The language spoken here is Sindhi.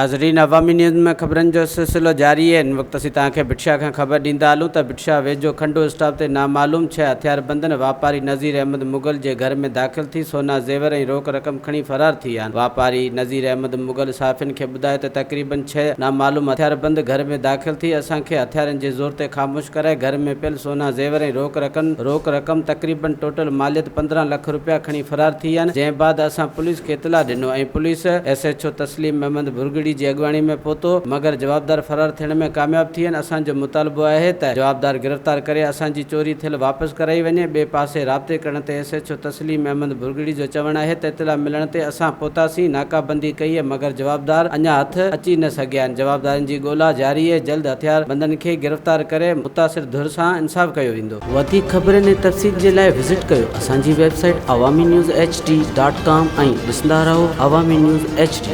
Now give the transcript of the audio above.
ناظرين عوامي نيوز ۾ خبرن جو سلسلو جاري آهي. هن وقت اسين توهان کي ڀٽ شاهه کان خبر ڏيندا هلون ته ڀٽ شاهه ويجهو کنڊو اسٽاپ تي نامعلوم ڇهه هٿياربندن واپاري نذير احمد مغل جي گهر ۾ داخل ٿي سونا زيور ۽ روڪ رقم کڻي فرار ٿي ويا آهن. واپاري نذير احمد مغل صحافين کي ٻڌايو ته تقريبن ڇهه نامعلوم هٿياربند گهر ۾ داخل ٿي اسان کي هٿيارن جي زور تي خاموش ڪرائي گهر ۾ پيل سونا زيور ۽ روڪ رقم روڪ رقم تقريبن ٽوٽل ماليت 15 لک رپيا کڻي فرار ٿي ويا آهن جنهن بعد اسان پوليس کي اطلاع ڏنو ۽ police S H O Tasleem Ahmed Bhurgri جي اڳواڻي ۾ پهتو مگر جوابدار فرار ٿيڻ ۾ ڪامياب ٿي وين اسان جو مطالبو آهي ته جوابدار گرفتار ڪري اسان جي چوري ٿيل واپس ڪرائي وڃي ٻئي پاسي رابطي ڪرڻ تي S H O Tasleem Ahmed Bhurgri جو چوڻ آهي ته اطلاع ملڻ تي اسان پهتاسين ناڪابندي ڪئي مگر جوابدار اڃا هٿ اچي نه سگهيا آهن جوابدارن جي ڳولا جاري اهي جلد هٿيار بندن کي گرفتار ڪري متاثر ڌر سان انصاف ڪيو ويندو. وڌيڪ خبرن ۽ تفصيل جي لاء وزٽ ڪيو اسان جي website Awami news H D dot com ۽ ڏسندا رهو عوامي نيوز ايڇ ڊي.